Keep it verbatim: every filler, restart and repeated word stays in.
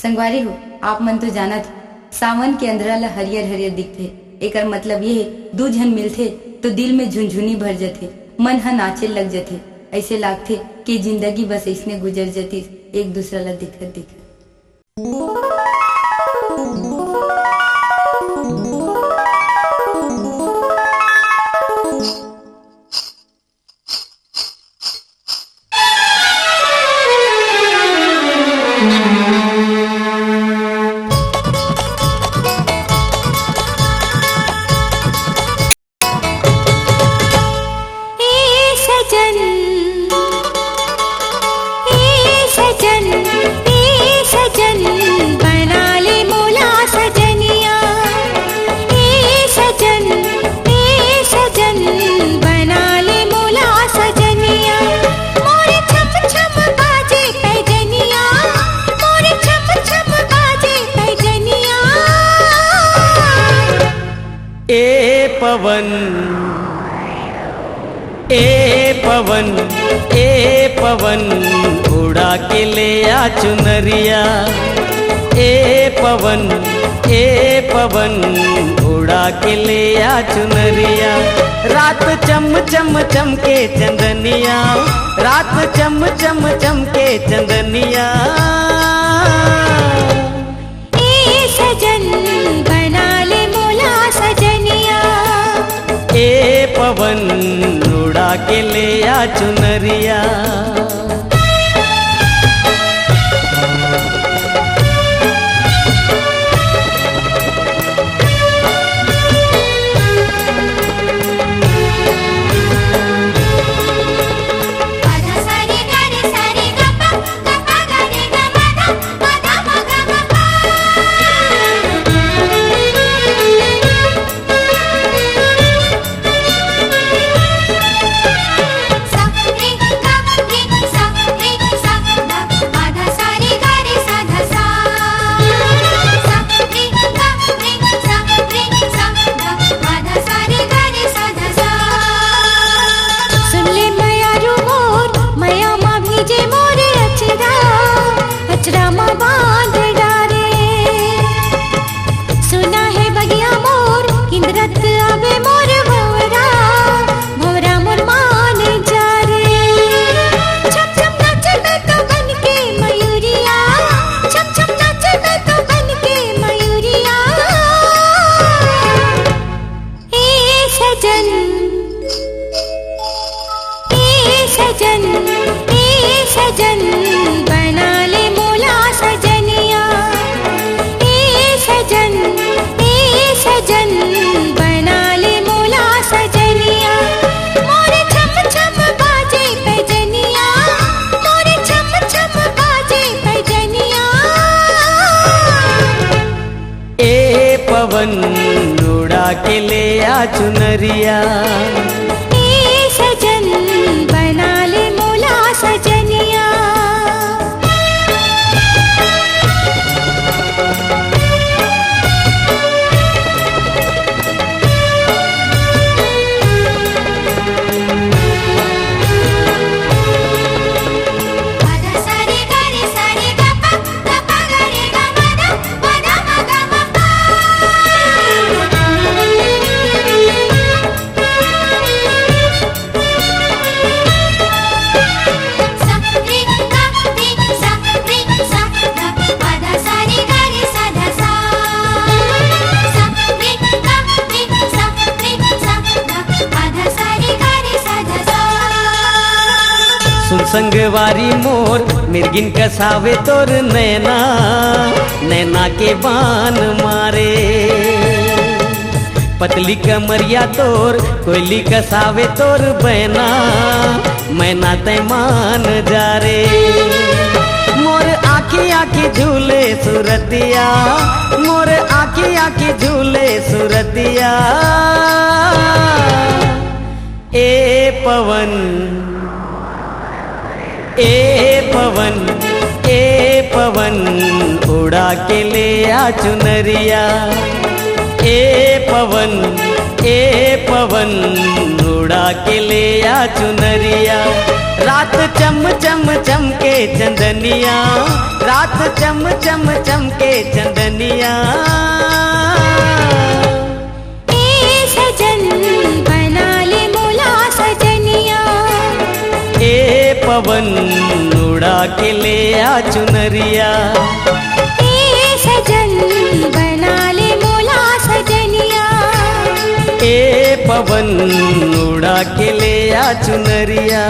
संगवारी हो, आप मन तो जानत हो, सावन के अंधरा ल हरियर हरियर दिखथे। एकर मतलब ये हे, दू झन मिलथे तो दिल में झुनझुनी भर जथे, मन ह नाचे लग जथे। ऐसे लागथे कि जिंदगी बस ऐसने गुजर जतिस, एक दूसरा ल दिखत दिखत। ए सजन, ए सजन, ए सजन, बना ले मोला सजनिया। ए सजन, ए सजन, बना ले मोला सजनिया। मोर छम छम बाजे पैजनिया, मोर छम छम बाजे पैजनिया। ए पवन, ए पवन, ए पवन, उड़ा के ले आ चुनरिया। ए पवन, ए पवन, उड़ा के ले आ चुनरिया। रात चम चम चमके चंदनिया, रात चम चम चमके चंदनिया। ए सजन, बना ले मोला सजनिया। ए पवन, उड़ा के ले आ चुनरिया। सुन ले मयारू मोर, मया मा भीजे मोर अचरा, अचरा मा बांध डारे। सुना हे बगिया मोर, किंदरत आवे मोर भंवरा, भंवरा मोर मान जा रे। छम छम नाचे मैं तो बन के मयूरिया, छम छम नाचे मैं तो बन के मयूरिया। ए सजन, ए सजन, ए सजन, बना ले मोला सजनिया। ए सजन, ए सजन, बना ले मोला सजनिया। मोर छम छम बाजे पैजनिया, मोर छम छम बाजे पैजनिया। ए पवन, उड़ा के ले आ चुनरिया। ए सजन, बना ले मोला सजनिया। सुन संगवारी मोर, मिर्गिन कस आवे तोर नैना, नैना के बान मारे। पतली कमरिया तोर, कोयली कस आवे तोर बैना, मैना तैं मान जा रे। मोर आँखी आँखी झूले सुरतिया, मोर आँखी आँखी झूले सुरतिया। ए पवन, ए पवन, ए पवन, उड़ा के ले आ चुनरिया। ए पवन, ए पवन, उड़ा के ले आ चुनरिया। रात चम चम चमके चंदनिया, रात चम चम चमके चंदनिया। ए सजन, बना ले मोला सजनिया। ए पवन, उड़ा के ले आ चुनरिया। ए सजन, बना ले मोला सजनिया। ए पवन, उड़ा के ले आ चुनरिया।